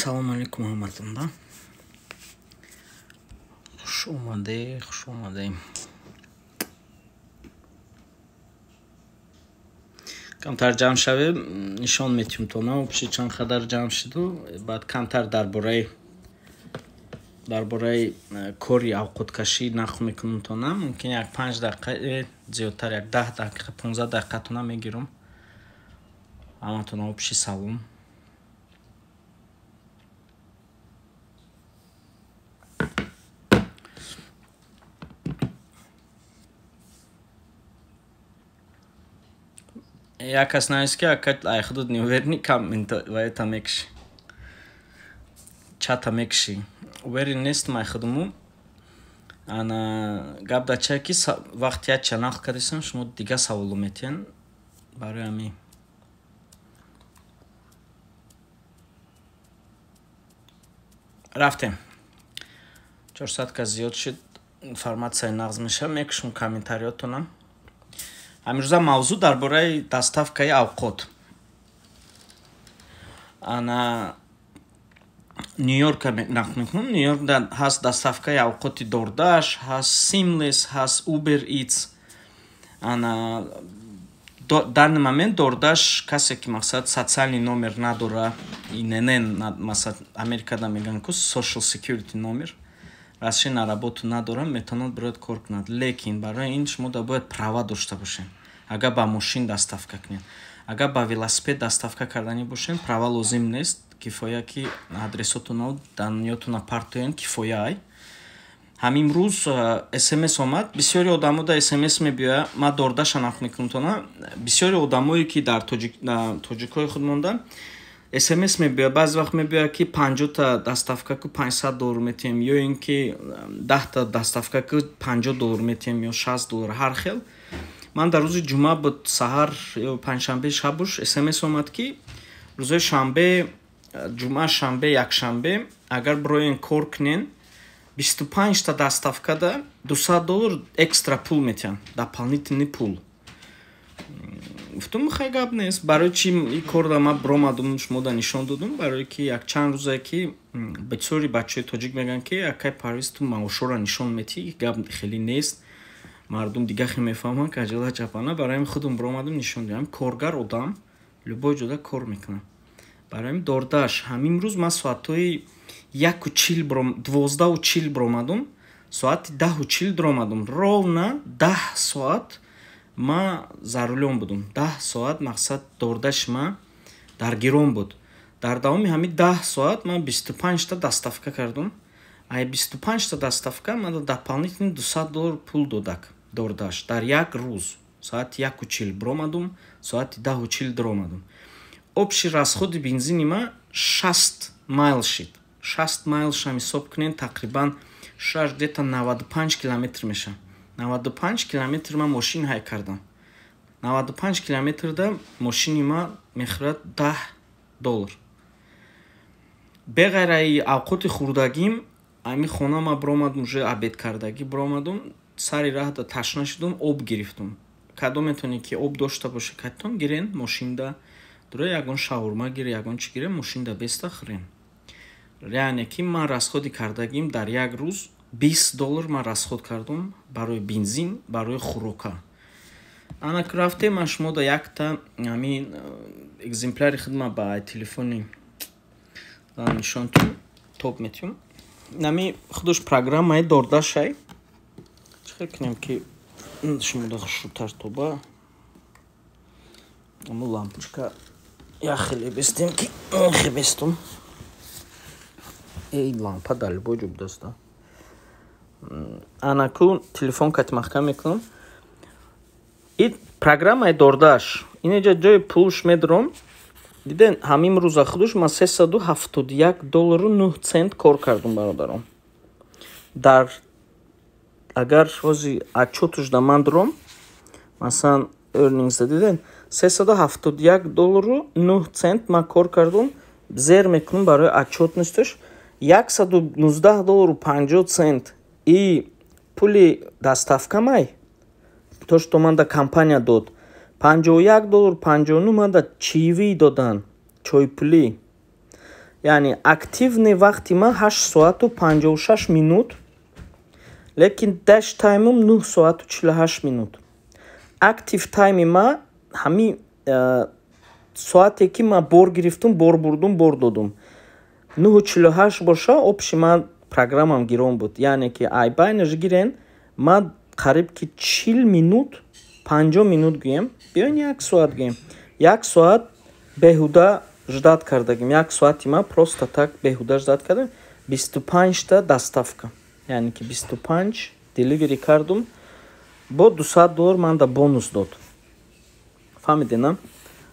Салому алейкум ҳаматонда. Хуш омаде, хуш омадем. Камтар ҷамъ шавем, нишон метиҳем то на вообще чанд қадар ҷамъ шиду, баъд камтар дар бораи кори авқоткашӣ нақл мекунем то на, мумкин як 5 дақиқа, зиёдтар як 10 дақиқа, 15 дақиқа то на мегирам. Ҳаматона вообще салом. Як кас навист, ки ака, ай худут неуверенный, ваета мекуши, чата мекуши. Уверен нестам ай худуму. Ана гап дар чае, ки вақти як ча нақл кардистам, шумо дига саволо метиҳен, барои ҳамин. Рафтем, 400 кас зиёд шуд, информатсияи нағз мешавад. Мекушам комментариётонам. Ҳамирӯза мавзӯъ дар бораи доставкаи авқот. Ана Нью-Йорка нақл мекунам. Нью-Йорк ҳаст доставкаи авқоти DoorDash, ҳаст Seamless, ҳаст Uber Eats. Ана данный момент DoorDash, касе ки, мақсад, социальный номер надора, ИНН, масалан, Америкада мегӯянд ку social security номер, разрешение на работу надорам, метавонад бирояд, кор кунад. Лекин барои ин шумо бояд права дошта бошед. Агар ба мошин доставка кунед, агар ба велосипед доставка карданӣ бошед, права лозим нест, кифоя ки адресотонро, данныетона партоен, кифоя. Ай ҳамин рӯз СМС омад, бисёри одамо да СМС мебиёяд. Ман DoorDash а нақл мекунам тона. Бисёри одамое ки дар тоҷикҳои худ монда, СМС мебиёяд, баъзе вақт мебиёяд, ки 50-та доставка ку, 500 доллар метиҳем, ё ин ки 10-та доставка ку, 50 доллар метиҳем ё 60 доллар, ҳар хел. Ман дар рӯзи ҷумъа буд саҳар ё панҷшанбе шабуш СМС омад, ки рӯзои шанбе, ҷумъа, шанбе, якшанбе агар бироен кор кунен, 25-та доставкада 200 доллар экстра пул метиҳанд, дополнительный пул. Гуфтум, хай, гап нест. Барои чи и корда ман биромадум, шумода нишон додум? Барое ки якчанд рӯзе ки бисёри бачаҳои тоҷик мегӯянд, ки акай Парвиз, ту маошҳоро нишон метиҳӣ, гап хеле нест, мардум дига хел мефаҳманд, каҷала чапана. Барои ҳамин худум биромадум, нишон додам. Коргар одам любой ҷода кор мекунад. Барои ҳамин DoorDash ҳамин рӯз ман соатҳои 1:40, 12:40 биромадум, соати 10:40 дуромадум, ровно 10 соат ман за рулём будум. 10 соат, мақсад, DoorDash ма дар гирон буд. Дар давоми ҳамин 10 соат ман 25-та доставка кардум. Ай 25-та доставка ман дополнительно 200 доллар пул додак DoorDash дар як рӯз. Соати 1:40 биромадум, соати 10:40 дуромадум. Общий расходи бензини ма 60 майл шид. 60 майлшам ҳисоб кунем, тақрибан шаш, где-то 95 километр мешавад. 95 километр ман мошин ҳай кардам. 95 километрда мошини ма мехӯрад 10 доллар. Беғайраи авқоти хӯрдагим, ами хона ма биромадум, уже обед кардагӣ биромадум, сари раҳда ташна шудум, об гирифтум. Кадом метавонед ки об дошта боша, катон гирен, мошинда дура ягон шаурма гире, ягон чи гире, мошинда беста хӯрен. Яъне ки ман расходи кардагим дар як рӯз 20 доллар ман расход кардум барои бензин, барои хӯрока. Ана ки рафтем, ман шумода якта ҳамин экземпляри хидма ба телефони нишонтон топ метиҳам. Нами худуш программаи DoorDash ай. Чӣ хел кунем, ки шумода хушрӯтар тоба? Аму лампочка як хеле бестем, ки хе бестум. Эй, лампа дар любой ҷо будаста. Анаку телефон кати маҳкам мекунам. И программаи DoorDash инеҷа ҷои пулш медурам. Диден, ҳамин рӯза худуш ман 371 доллару 9 цент кор кардум, бародаром. Дар агар ҳози отчётуш да ман дурам, масалан, earnings диден, 371 доллару 9 цент ман кор кардум. Зер мекунам барои отчётностьш, 119 доллару 50 цент и пули доставкамай, то что ман да компания дод, 51 доллар 59 ман да чаевые додан, чойпулӣ. Яъне активный вақти ман 8 соату 56 минут, лекин dash time ум 9 соату 48 минут. Active time и ма ҳамин соате ки ман бор гирифтум, бор бурдум, бор додум, 9:48 боша. Общий ман программам гирон буд, яъне ки айбайнаш гирен, ман қариб ки 40 минут, 50 минут гӯем, биён, як соат гӯем, як соат беҳуда ждать кардагим. Як соати ман просто так беҳуда ждать кардам. 25-та доставка, яъне ки 25 delivery кардум, бо 200 доллар манда бонус дод. Фаҳмидена?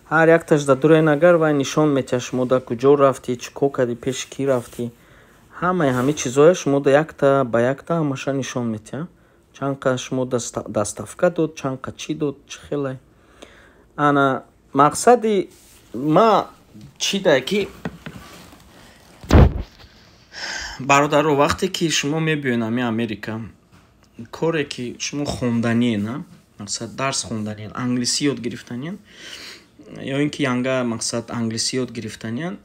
Ҳар якташ да дурен, агар вай нишон метиҳад шумо да куҷо рафтӣ, чӣ кор кардӣ, пеши кӣ рафтӣ, ҳамаи ҳамин чизҳоя шумо да якта ба якта ҳамаша нишон метиҳад, чанд қа шумо доставка дод, чанд қа чӣ дод, чӣ хеле. Ана мақсади ма чӣ да ки, бародаро, вақте ки шумо мебиёед ҳамин Америка, коре ки шумо хонданиен, мақсад дарс хонданиен, англисӣ ёд гирифтаниен ё ин ки янга, мақсад англисӣ ёд гирифтаниен,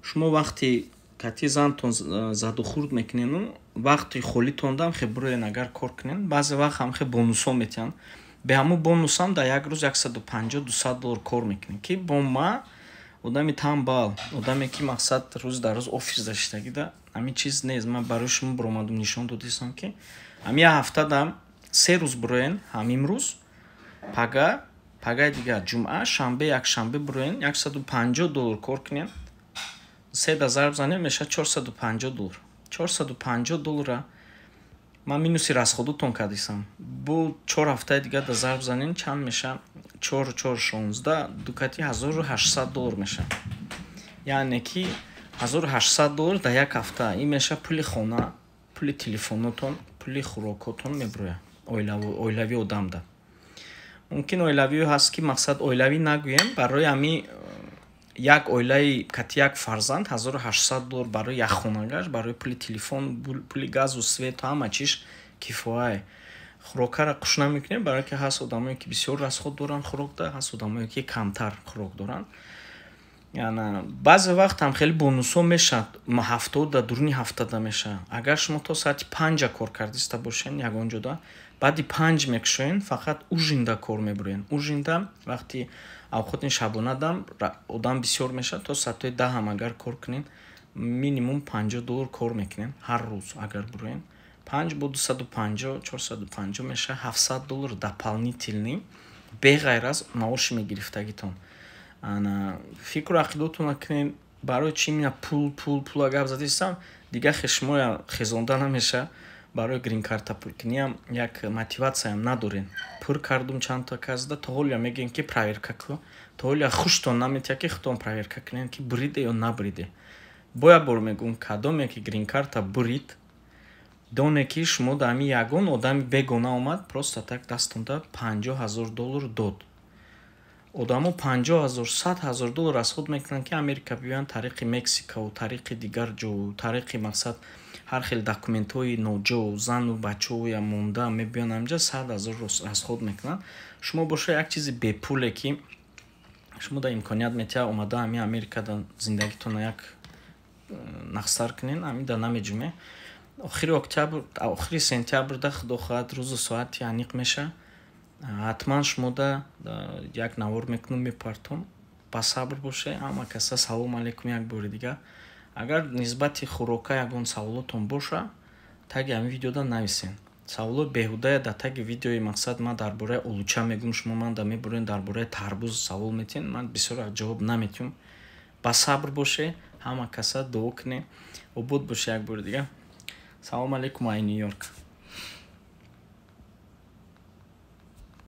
шумо вақти кати зантон задухӯрд мекунену вақти холитондам хе бироен, агар кор кунен, баъзе вақт ҳам хе бонусҳо метиҳанд. Бе ҳамун бонусам дар як рӯз 150, 200 доллар кор мекунем, ки бо ма одами тамбал, одаме ки мақсад рӯз дар рӯз офис даштагида, ҳамин чиз нест. Ман барои шумо биромадум, нишон додистам, ки ҳамин як ҳафтадам 3 рӯз бироен, ҳамин рӯз, пага, пагаи дигар, ҷумъа, шанбе, якшанбе бироен, 150 доллар кор кунем, седа зарб занем, мешавад 450 доллар. 450 доллара ман минуси расход отон кардисам, бо 4 ҳафтаи дигар да зарб занем, чанд меша? Чор, чор, 16, дукати 1800 доллар меша. Яъне ки 1800 доллар дар як ҳафта. Ин меша пули хона, пули телефонотон, пули хӯрокотон мебирояд оилави одамда. Мумкин оилавиё ҳаст, ки мақсад оилавӣ нагӯем, барои ҳами як оилаи кати як фарзанд 1800 доллар барои як хонагаш, барои пули телефон, пули газу свету ҳама чиш кифояе. Хӯрокара қуш намекунем, барое ки ҳаст одамое ки бисёр расход доранд хӯрокда, ҳаст одамое ки камтар хӯрок доранд. Баъзе вақт ҳам хеле бонусҳо мешавад, ҳафтода, дуруни ҳафтада мешавад. Агар шумо то соати 5-а кор кардиста бошен ягон ҷода, баъди 5 мекушоен, фақат ужин да кор мебуроен. Ужин да, вақти авқоти шабонадам одам бисёр мешавад, то соатҳои 10-ам агар кор кунен, минимум 50 доллар кор мекунен ҳар рӯз. Агар буроен, панҷ бо 250, 450 мешавад, 700 доллар дополнительный, беғайр аз маоши мегирифтагитон. Ана фикру ақидотона кунен, барои чӣ мина пул, пул, пула гап задистам, дигар хешмоя хезонда намеша. Барои грин-карта пуркуниам як мотиватсияам надорен. Пур кардум чандта казда, то ҳолия мегӯем, ки проверка ку, то ҳолия хуштон наметиҳад, ки худтон проверка кунем, ки буриде ё набуриде. Бо як бор мегӯм, кадоме ки грин-карта бурид, доне ки шумо дар ҳамин ягон одами бегона омад, просто так дастонда 50 000 доллар дод. Одамо 50 000, 100 000 доллар расход мекунанд, ки Америка биёянд, тариқи Мексикаву тариқи дигар ҷову, тариқи мақсад ҳар хел документҳои ноҷо, зану бачаҳоя монда мебиёнд ҳамҷа, 100 000 расход мекунанд. Шумо боша, як чизи бепуле ки шумо да имконият метиҳад омада ҳамин Америкада зиндагитона як нақсар кунен, ҳамин да намеҷуме. Охири октябр, охири сентябрда, худо хоҳад, рӯзу соати аниқ меша, ҳатман шумода як навор мекунам, мепартом. Ба сабр боше. Ҳама каса салому алайкум як бори дигар. Агар нисбати хӯрока ягон саволотон боша, таги ҳамин видеода нависен. Саволои беҳудая дар таги видеои, мақсад ман дар бораи олуча мегӯм, шумо манда мебурен, дар бораи тарбуз савол метиҳен, ман бисёр ҷавоб наметиҳум. Ба сабр боше. Ҳама каса дуо кунем, обод боше. Як бори дигар салому алайкум ай Ню Йорк.